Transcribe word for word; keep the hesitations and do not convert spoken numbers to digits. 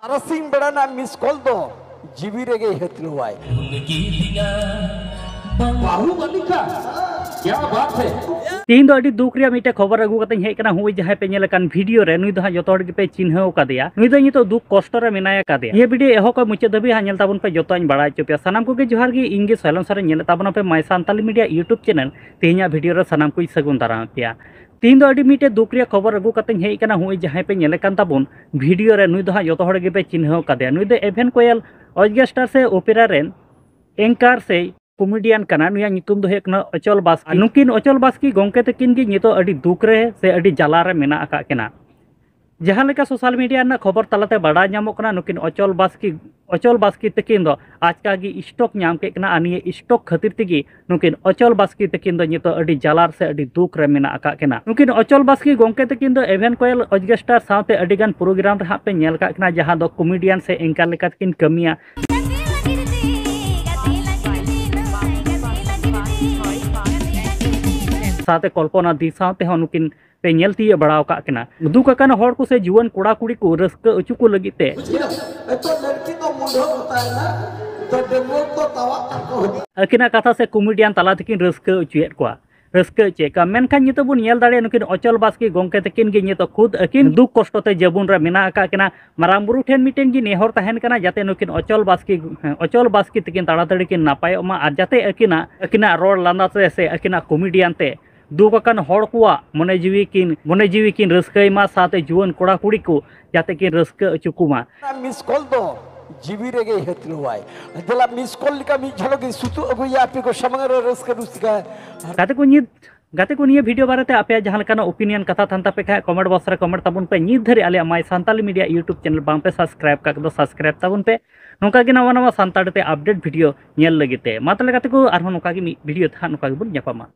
ᱛᱟᱨᱟᱥᱤᱧ ᱵᱮᱲᱟ ᱨᱮᱱᱟᱜ ᱢᱤᱥ ᱠᱚᱞ ᱫᱚ ᱡᱤᱣᱤ ᱨᱮᱜᱮ ᱦᱤᱛᱞᱟᱹᱣᱟᱭ᱾ ᱵᱟᱹᱦᱩ ᱵᱟᱹᱞᱤᱠᱟ, ᱠᱭᱟ ᱵᱟᱛ ᱦᱮ᱾ ᱛᱮᱦᱮᱧ ᱫᱚ ᱟᱹᱰᱤ ᱫᱩᱠ ᱨᱮᱭᱟᱜ ᱢᱤᱫᱴᱮᱱ ᱠᱷᱚᱵᱚᱨ ᱟᱹᱜᱩ ᱠᱟᱛᱮᱧ ᱦᱮᱡ ᱟᱠᱟᱱᱟ᱾ ᱦᱚᱸᱜᱼᱚᱭ ᱡᱟᱦᱟᱸᱭ ᱯᱮ ᱧᱮᱞ ᱟᱠᱟᱱ ᱵᱷᱤᱰᱤᱭᱳ ᱨᱮ, ᱱᱩᱭ ᱫᱚ ᱦᱟᱸᱜ ᱡᱚᱛᱚ ᱦᱚᱲ ᱜᱮᱯᱮ ᱪᱤᱱᱦᱟᱹᱣ ᱟᱠᱟᱫᱮᱭᱟ᱾ ᱱᱩᱭ ᱫᱚ ᱱᱤᱛᱚᱜ ᱫᱩᱠ ᱠᱚᱥᱴᱚ ᱨᱮ ᱢᱮᱱᱟᱭ ᱟᱠᱟᱫᱮᱭᱟ᱾ ᱱᱤᱭᱟᱹ ᱵᱷᱤᱰᱤᱭᱳ ᱮᱦᱚᱵ ᱠᱷᱚᱱ ᱢᱩᱪᱟᱹᱫ ᱫᱷᱟᱹᱵᱤᱡ ᱦᱟᱸᱜ ᱧᱮᱞ ᱛᱟᱵᱚᱱ ᱯᱮ, ᱡᱚᱛᱚᱣᱟᱜ ᱤᱧ ᱵᱟᱲᱟᱭ ᱦᱚᱪᱚ ᱯᱮᱭᱟ᱾ ᱥᱟᱱᱟᱢ ᱠᱚᱜᱮ ᱡᱚᱦᱟᱨ ᱜᱮ, ᱤᱧ ᱜᱮ ᱥᱚᱭᱞᱚᱱ ᱥᱚᱨᱮᱱ, ᱧᱮᱞᱮᱫ ᱛᱟᱵᱚᱱᱟ ᱯᱮ My Santali Media YouTube channel᱾ ᱛᱮᱦᱮᱧᱟᱜ ᱵᱷᱤᱰᱤᱭᱳ ᱨᱮ ᱥᱟᱱᱟᱢ ᱠᱚᱧ ᱥᱟᱹᱜᱩᱱ ᱫᱟᱨᱟᱢ ᱯᱮᱭᱟ᱾ ᱛᱮᱦᱮᱧ ᱫᱚ ᱟᱹᱰᱤ ᱢᱤᱫᱴᱮᱡ ᱫᱩᱠ ᱨᱮᱭᱟᱜ ᱠᱷᱚᱵᱚᱨ ᱟᱹᱜᱩ ᱠᱟᱛᱮᱧ ᱦᱮᱡ ᱟᱠᱟᱱᱟ᱾ ᱦᱚᱸᱜᱼᱚᱭ ᱡᱟᱦᱟᱸᱭ ᱯᱮ ᱧᱮᱞᱮ ᱠᱟᱱ ᱛᱟᱵᱚᱱ ᱵᱷᱤᱰᱤᱭᱳ ᱨᱮ, ᱱᱩᱭ ᱫᱚ ᱦᱟᱸᱜ ᱡᱚᱛᱚ ᱦᱚᱲ ᱜᱮᱯᱮ ᱪᱤᱱᱦᱟᱹᱣ ᱠᱟᱫᱮᱭᱟ᱾ ᱱᱩᱭ ᱫᱚ ᱮᱵᱷᱮᱱ ᱠᱚᱭᱮᱞ ᱚᱨᱜᱮᱥᱴᱟᱨ ᱥᱮ ᱚᱯᱮᱨᱟ ᱨᱮᱱ ᱮᱝᱠᱟᱨ ᱥᱮ ᱠᱚᱢᱮᱰᱤᱭᱟᱱ ᱠᱟᱱᱟ᱾ ᱱᱩᱭᱟᱜ ᱧᱩᱛᱩᱢ ᱫᱚ ᱦᱩᱭᱩᱜ ᱠᱟᱱᱟ ᱚᱪᱚᱞ ᱵᱟᱥᱠᱮ᱾ ᱱᱩᱠᱤᱱ ᱚᱪᱚᱞ ᱵᱟᱥᱠᱮ ᱜᱚᱢᱠᱮ ᱛᱟᱹᱠᱤᱱ ᱜᱮ ᱱᱤᱛᱚᱜ ᱟᱹᱰᱤ ᱫᱩᱠ ᱨᱮ ᱥᱮ ᱟᱹᱰᱤ ᱡᱟᱞᱟ ᱨᱮ ᱢᱮᱱᱟᱜ ᱟᱠᱟᱫ ᱠᱤᱱᱟ᱾ ᱡᱟᱦᱟᱸ ᱞᱮᱠᱟ ᱥᱳᱥᱟᱞ ᱢᱤᱰᱤᱭᱟ ᱨᱮᱱᱟᱜ ᱠᱷᱚᱵᱚᱨ ᱛᱟᱞᱟᱛᱮ ᱵᱟᱰᱟᱭ ᱧᱟᱢᱚᱜ ᱠᱟᱱᱟ, ᱱᱩᱠᱤᱱ ᱚᱪᱚᱞ ᱵᱟᱥᱠᱮ, ᱚᱪᱚᱞ ᱵᱟᱥᱠᱮ ᱛᱟᱹᱠᱤᱱ ᱫᱚ ᱟᱪᱠᱟ ᱜᱮ ᱥᱴᱨᱳᱠ ᱧᱟᱢ ᱠᱮᱫ ᱠᱤᱱᱟ᱾ ᱟᱨ ᱱᱤᱭᱟᱹ ᱥᱴᱨᱳᱠ ᱠᱷᱟᱹᱛᱤᱨ ᱛᱮᱜᱮ ᱱᱩᱠᱤᱱ ᱚᱪᱚᱞ ᱵᱟᱥᱠᱮ ᱛᱟᱹᱠᱤᱱ ᱫᱚ ᱱᱤᱛᱚᱜ ᱟᱹᱰᱤ ᱡᱟᱞᱟᱨ ᱥᱮ ᱟᱹᱰᱤ ᱫᱩᱠ ᱨᱮ ᱢᱮᱱᱟᱜ ᱟᱠᱟᱫ ᱠᱤᱱᱟ᱾ ᱱᱩᱠᱤᱱ ᱚᱪᱚᱞ ᱵᱟᱥᱠᱮ ᱜᱚᱢᱠᱮ ᱛᱟᱹᱠᱤᱱ ᱫᱚ ᱮᱵᱷᱮᱱ ᱠᱚᱭᱮᱞ ᱚᱨᱜᱮᱥᱴᱟᱨ ᱥᱟᱶᱛᱮ ᱟᱹᱰᱤ ᱜᱟᱱ ᱯᱨᱳᱜᱨᱟᱢ ᱨᱮ ᱦᱟᱸᱜ ᱯᱮ ᱧᱮᱞ ᱟᱠᱟᱫ ᱠᱤᱱᱟ, ᱡᱟᱦᱟᱸ ᱫᱚ ᱠᱚᱢᱮᱰᱤᱭᱟᱱ ᱥᱮ ᱮᱝᱠᱟᱨ ᱞᱮᱠᱟ ᱛᱮᱠᱤᱱ ᱠᱟᱹᱢᱤᱭᱟ᱾ ᱥᱟᱶᱛᱮ ᱠᱚᱞᱯᱚᱱᱟ ᱫᱤ ᱥᱟᱶᱛᱮ ᱦᱚᱸ ᱱᱩᱠᱤᱱ ᱯᱮ ᱧᱮᱞ ᱛᱤᱭᱳᱜ ᱵᱟᱲᱟ ᱟᱠᱟᱫ ᱠᱤᱱᱟ᱾ ᱫᱩᱠ ᱟᱠᱟᱱ ᱦᱚᱲ ᱠᱚ ᱥᱮ ᱡᱩᱣᱟᱹᱱ ᱠᱚᱲᱟ ᱠᱩᱲᱤ ᱠᱚ ᱨᱟᱹᱥᱠᱟᱹ ᱦᱚᱪᱚ ᱠᱚ ᱞᱟᱹᱜᱤᱫ ᱛᱮ ᱵᱩᱡᱷᱟᱹᱣ? ᱱᱤᱛᱚᱜ ᱞᱟᱹᱲᱠᱤ ᱠᱚ ᱢᱩᱸᱰᱷᱟᱹ ᱜᱚᱴᱟᱭᱮᱱᱟ, ᱱᱤᱛᱚᱜ ᱰᱟᱺᱜᱩᱣᱟᱹ ᱠᱚ ᱛᱟᱣᱟᱜ ᱠᱟᱱ ᱠᱚ᱾ ᱟᱹᱠᱤᱱᱟᱜ ᱠᱟᱛᱷᱟ ᱥᱮ ᱠᱚᱢᱮᱰᱤᱭᱟᱱ ᱛᱟᱞᱟ ᱛᱮᱠᱤᱱ ᱨᱟᱹᱥᱠᱟᱹ ᱦᱚᱪᱚᱭᱮᱫ ᱠᱚᱣᱟ, ᱨᱟᱹᱥᱠᱟᱹ ᱦᱚᱪᱚᱭᱮᱫ ᱠᱚᱣᱟ᱾ ᱢᱮᱱᱠᱷᱟᱱ ᱱᱤᱛᱚᱜ ᱵᱚᱱ ᱧᱮᱞ ᱫᱟᱲᱮᱭᱟᱜᱼᱟ, ᱱᱩᱠᱤᱱ ᱚᱪᱚᱞ ᱵᱟᱥᱠᱮ ᱜᱚᱢᱠᱮ ᱛᱟᱹᱠᱤᱱ ᱜᱮ ᱱᱤᱛᱚᱜ ᱠᱷᱩᱫ ᱟᱹᱠᱤᱱ ᱫᱩᱠ ᱠᱚᱥᱴᱚ ᱛᱮ ᱡᱟᱹᱵᱩᱱ ᱨᱮ ᱢᱮᱱᱟᱜ ᱟᱠᱟᱫ ᱠᱤᱱᱟ᱾ ᱢᱟᱨᱟᱝ ᱵᱩᱨᱩ ᱴᱷᱮᱱ ᱢᱤᱫᱴᱮᱱ ᱜᱮ ᱱᱮᱦᱚᱨ ᱛᱟᱦᱮᱱ ᱠᱟᱱᱟ, ᱡᱟᱛᱮ ᱱᱩᱠᱤᱱ ᱚᱪᱚᱞ ᱵᱟᱥᱠᱮ, ᱦᱮᱸ, ᱚᱪᱚᱞ ᱵᱟᱥᱠᱮ ᱛᱟᱹᱠᱤᱱ ᱛᱟᱲᱟᱛᱟᱲᱤ ᱠᱤᱱ ᱱᱟᱯᱟᱭᱚᱜ ᱢᱟ, ᱟᱨ ᱡᱟᱛᱮ ᱟᱹᱠᱤᱱᱟᱜ, ᱟᱹᱠᱤᱱᱟᱜ ᱨᱚᱲ ᱞᱟᱸᱫᱟ ᱛᱮ ᱥᱮ ᱟᱹᱠᱤᱱᱟᱜ ᱠᱚᱢᱮᱰᱤᱭᱟᱱ ᱛᱮ ᱫᱩᱠ ᱟᱠᱟᱱ ᱦᱚᱲ ᱠᱚᱣᱟᱜ ᱢᱚᱱᱮ ᱡᱤᱣᱤ ᱠᱤᱱ, ᱢᱚᱱᱮ ᱡᱤᱣᱤ ᱠᱤᱱ ᱨᱟᱹᱥᱠᱟᱹᱭ ᱢᱟ, ᱥᱟᱶᱛᱮ ᱡᱩᱣᱟᱹᱱ ᱠᱚᱲᱟ ᱠᱩᱲᱤ ᱠᱚ ᱡᱟᱛᱮ ᱠᱤᱱ ᱨᱟᱹᱥᱠᱟᱹ ᱦᱚᱪᱚ ᱠᱚᱢᱟ᱾ ᱢᱤᱥ ᱠᱚᱞ ᱫᱚ ᱡᱤᱣᱤ ᱨᱮᱜᱮ ᱦᱤᱛᱞᱟᱹᱣᱟᱭ᱾ ᱫᱮᱞᱟ ᱢᱤᱥ ᱠᱚᱞ ᱞᱮᱠᱟ ᱢᱤᱫ ᱡᱷᱟᱲᱚᱠ ᱤᱧ ᱥᱩᱛᱩᱜ ᱟᱹᱜᱩᱭᱟ ᱟᱯᱮ ᱠᱚ ᱥᱟᱢᱟᱝ ᱨᱮ ᱨᱟᱹᱥᱠᱟᱹ ᱨᱩᱥᱤᱠᱟ᱾ ᱜᱟᱛᱮ ᱠᱚ, ᱱᱤᱛ, ᱜᱟᱛᱮ ᱠᱚ, ᱱᱤᱭᱟᱹ ᱵᱷᱤᱰᱤᱭᱳ ᱵᱟᱨᱮᱛᱮ ᱟᱯᱮᱭᱟᱜ ᱡᱟᱦᱟᱸ ᱞᱮᱠᱟᱱᱟᱜ ᱚᱯᱤᱱᱤᱭᱚᱱ ᱠᱟᱛᱷᱟ ᱛᱟᱦᱮᱱ ᱛᱟᱯᱮ ᱠᱷᱟᱡ, ᱠᱚᱢᱮᱱᱴ ᱵᱚᱠᱥ ᱨᱮ ᱠᱚᱢᱮᱱᱴ ᱛᱟᱵᱚᱱ ᱯᱮ᱾ ᱱᱤᱛ ᱫᱷᱟᱹᱨᱤᱡ ᱟᱞᱮᱭᱟᱜ My Santali Media YouTube channel ᱵᱟᱝ ᱯᱮ ᱥᱟᱵᱥᱠᱨᱟᱭᱤᱵ ᱠᱟᱜ ᱫᱚ, ᱥᱟᱵᱥᱠᱨᱟᱭᱤᱵ ᱛᱟᱵᱚᱱ ᱯᱮ᱾ ᱱᱚᱝᱠᱟ ᱜᱮ ᱱᱟᱣᱟ ᱱᱟᱣᱟ ᱥᱟᱱᱛᱟᱲᱤ ᱛᱮ ᱟᱯᱰᱮᱴ ᱵᱷᱤᱰᱤᱭᱳ ᱧᱮᱞ ᱞᱟᱹᱜᱤᱫ ᱛᱮ᱾ ᱢᱟ ᱛᱟᱦᱞᱮ ᱜᱟᱛᱮ ᱠᱚ, ᱟᱨᱦᱚᱸ ᱱᱚᱝᱠᱟ ᱜᱮ ᱢᱤᱫ ᱵᱷᱤᱰᱤᱭᱳ ᱛᱮ ᱦᱟᱸᱜ ᱱᱚᱝᱠᱟ ᱜᱮᱵᱚᱱ ᱧᱟᱯᱟᱢᱟ᱾